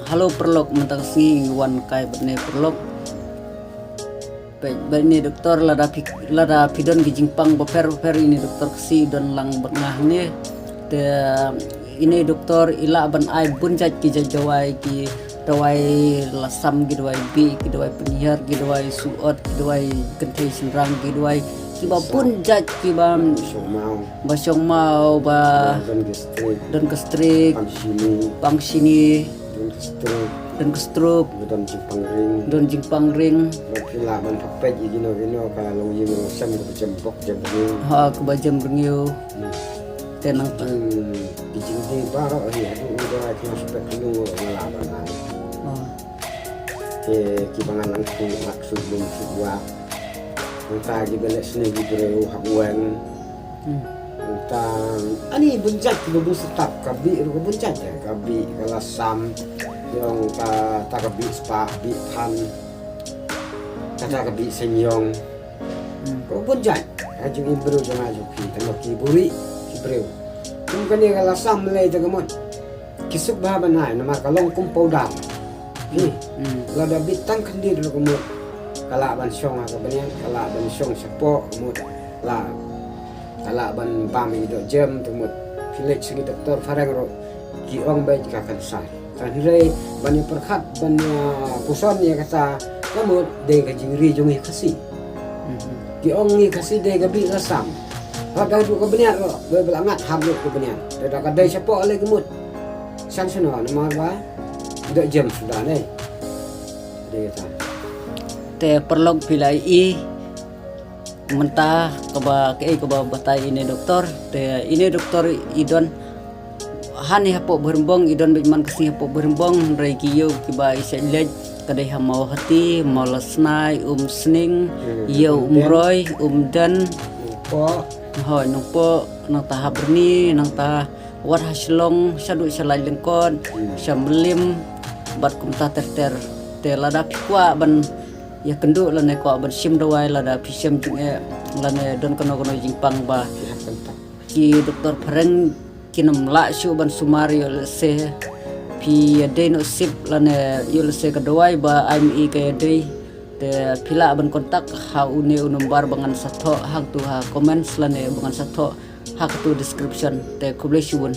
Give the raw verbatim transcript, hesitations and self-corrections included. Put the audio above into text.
Hello paralok, mynta ka sngi ngi wan kai bad ine paralok. Peit bad ine doktor, lada phi, lada phi don ki jingpang bapher bapher, ine doktor Khasi don lang bad nga hangne. Te ine doktor i lah ban ai bun jait ki jait dawai, ki dawai lasam, ki dawai bih, ki dawai pynhiar, ki dawai suot, ki dawai kynthei shynrang, ki dawai kiba bun jait, kiba shong maw, ba shong maw, ba don gastric, don gastric, pang shini, pang shini, don gastric, don gastric, ba don jingpang ring, don jingpang ring. Ba phi lah ban peit ïa kino kino ka longïing longsem kaba jem bok jem rngiew. Ha, kaba jem rngiew. Hmm. Te nang ki jing, ki jingdie baroh hi haduh u dawai kynnoh spek kynnoh nga lah ban ai. Oh. Te kiba ngan nang tu mak su lum su wak. Nangta kiba leh sniew ki briew hap weng. Hmm. Nangta ani bun jait kiba bun stap, ka bih ruh ka bun jait, ka bih, ka lasam, ïong ka, ta ka bih spah, bih phan, kata ka bih seng ïong. Hmm. Ka bun jait. Ha jingim briew jong nga jong phi, tang ba ki buhrieh ki briew. Kum kane ka lasam lei te ka mut ki suk bha ban ai, namar ka long kum powder. Phi. Hmm. Lada bit tang khyndiat ruh ka mut ka lah ban shong ha ka bniat, ka lah ban shong shapoh ka mut, la ka lah ban bam ïa ki dohjem te ka mut. Phi leit sha ki doktor phareng ruh ki ong beit ka cancer. Hynrei ban ïa pyrkhat, ban ïa puson ïa kata, ka mut dei ka jingri jong ngi Khasi. Mhm. Ki ong ngi Khasi dei ka bih lasam. Haba ka duh ka bniat ruh, ba la ngat hap duh ka bniat. Te da ka dei shapoh lei ka mut. Shan shano namar ba dohjem suda ne. Dei kata. Te paralok phi la ïohi mynta kaba, kaei kaba batai ine doktor. Te ine doktor i don hangne hapoh Bhoirymbong, i don beit man ka sngi hapoh Bhoirymbong, hynrei ki ïew kiba i shait leit ka dei ha Mawhati, Mawlasnai, Umsning, hmm, ïew Umden, Umroi, Umden. Nongpoh. Hooid, Nongpoh, nangta ha Byrni, nangta wat ha Shillong, shaduh sha Laitlyngkot, hmm, sha Mylliem, bad kumta ter ter. Te lada phi kwah ban ïakynduh lane kwah ban shim dawai, lada phi shem jingeh lane don kano kano jingpang ba ki doktor phareng kin ym lah shuh ban sumar, ïoh lehse phi ïadei noh sip lane ïoh lehse ka dawai ba ai ma i ka ïadei, te phi lah ban contact ha une u number ba ngan sa thoh hangtu ha comments lane ba ngan sa thoh ha katu description. Te khublei shibun.